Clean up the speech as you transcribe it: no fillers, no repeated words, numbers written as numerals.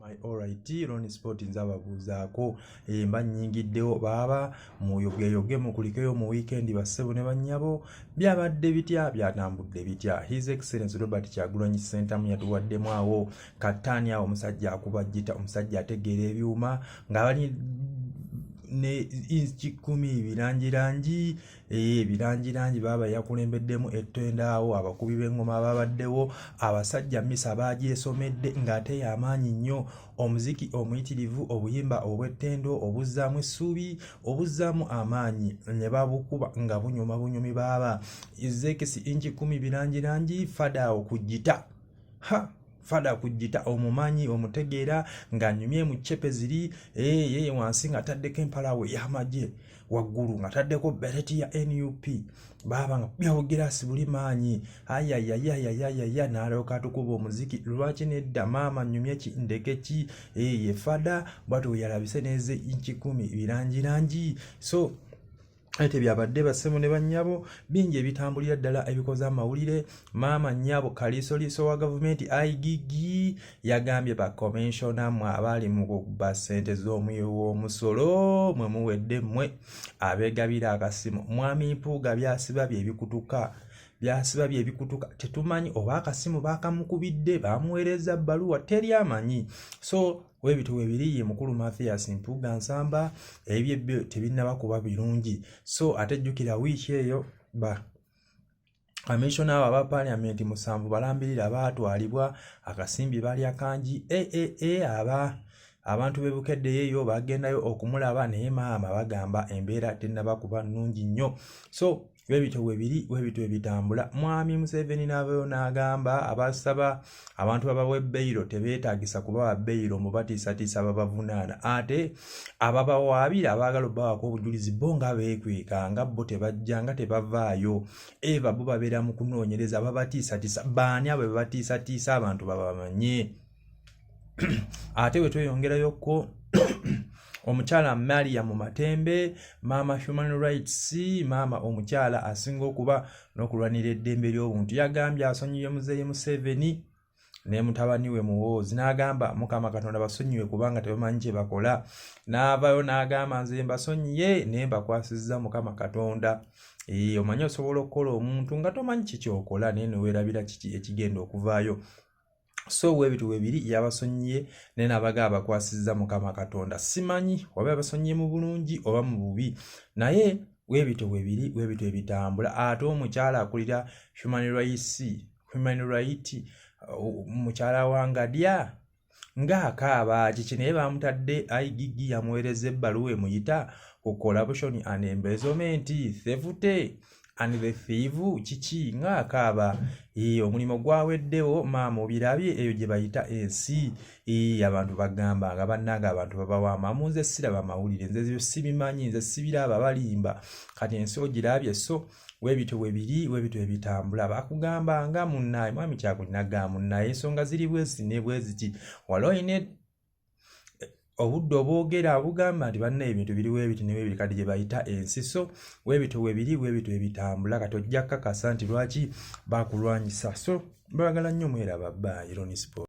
My alright, Ron Sport nze ababuuzaako. Mba nnyingiddewo baaba muyogeyoge mukulikeyo mu wiikendi bassebo ne bannyabo. Byabadde bitya, byatambudde bitya? His Excellence Robert Kyagulanyi Ssentamu yatuwaddemu awo kataani awo, omusajja akuba ggita, omusajja ategeera ebyuma ng'abali ne kikumi birangirangi ebirangirangi. Baaba yakulembeddemu ettendo awo, abakubi b'eŋŋoma babaddewo, abasajja misa baagyesomedde ng'ate y'amaanyi nnyo, omuziki omuyitirivu, obuyimba obw'ettendo obuzzaamu essuubi, obuzzaamu amaanyi, ne babukuba nga bunyuma bunyumi. Baaba Ezekisi inchi 10 birangirangi fada awo ku ggita, ha, fada ku ggita omumanyi omutegeera ng'anyumye mu ccepe ziri yeye wansi ng'ataddeko empalawo ey'amagye, waggulu ng'ataddeko bereti ya NUP, baaba nga byogera buli maanyi ayayayayayayaya, n'alyoka atukuba omuziki. Lwaki nedda maama nnyumye ki ndeke ki? Ye fada bwatyo we yalabise neze inchi 10 birangirangi. So ate byabadde bassebo ne bannyabo bingi ebitambulira ddala ebikoze amawulire. Maama nnyabo kaliisoliiso wa gavumenti IGG yagambye bakomishona mmwe abaali mu kuba ssente z'omuwi w'omusolo mwe muwedde, mmwe abeegabira akasimu. Mwami Mpuuga byasiba bye bikutuka, byasiba bye bikutuka, tetumanyi oba akasimu baakamukubidde, bamuweereza bbaluwa, teri amanyi. So webito webiri, ye mukulu Mathias Mpuuga Nsamba ebyo byo tebinnaba kuba birungi. So ate jjukira wiiki eyo ba kamishona abo aba paliamenti 7 balambirira baatwalibwa, akasimbi balya kangi. Aaa aba abantu b'e Bukedde eyo bagendayo okumulaba, naye maama bagamba embeera tennaba kuba nnungi nnyo. So webityo webiri, webityo ebitambula. Mwami Museveni n'avayo n'agamba abasaba abantu babawa ebbeiro tebeetagisa kubawa bbeiro, mubatiisatiisa babavunaana, ate ababawaabira abaagala obbawaako obujulizi bo nga beekweka, nga bo tebajja, nga tebavaayo eva, bo babeera mu kunoonyereza. Babatiisatiisa baani abo bebatiisatiisa? Abantu babamanye. Ate bwe tweyongerayokko, omukyala Maria mu Matembe, maama human rights, maama omukyala asinga okuba n'okulwanira eddembe ly'obuntu, yagambye asonyiye muzeeyi Museveni ne mutabani we Muwoozi, n'agamba Mukama Katonda basonyiwe kubanga tebamanyi kye bakola. N'avaayo n'agamba nze mbasonyiye naye mbakwasizza Mukama Katonda. Omanyi osobola okukola omuntu nga tomanyi kikyokola, naye neweerabira kiki ekigenda okuvaayo. So webito webiri, yabasonyiye naye nabaga abakwasizza Mukama Katonda. Simanyi oba yabasonyiye mu bulungi oba mu bubi, naye webito webiri, webito ebitambula. Ate omukyala akulira human rights, human right, mukyala Wangadya ng'akaaba kiki, naye bamutadde IGG yamuweereza ebbaluwa emuyita ku corruption and embezzlement, theft and the thief, kiki ng'akaaba. Omulimu gwaweddewo maama, obirabye, eyo gye bayita ensi. Abantu bagamba nga bannange abantu babawa amamu, nze siraba mawulire, nze sibimanyi, nze sibiraba, balimba. Kati ensi ogirabye. So webityo webiri, webityo ebitambula. Bakugamba nga munnaye mwami Kyagulanyi munnaye ensonga ziri bweziti ne bweziti, wali oyina obudde obwogera bugamba nti banna ebintu biriwo ebiti newebiri, kati gye bayita ensi. So webityo webiri, webityo ebitambula. Kati ojja kakasa nti lwaki bakulwanyisa. So baagala nnyo mweraba. Bye, Ron Sport.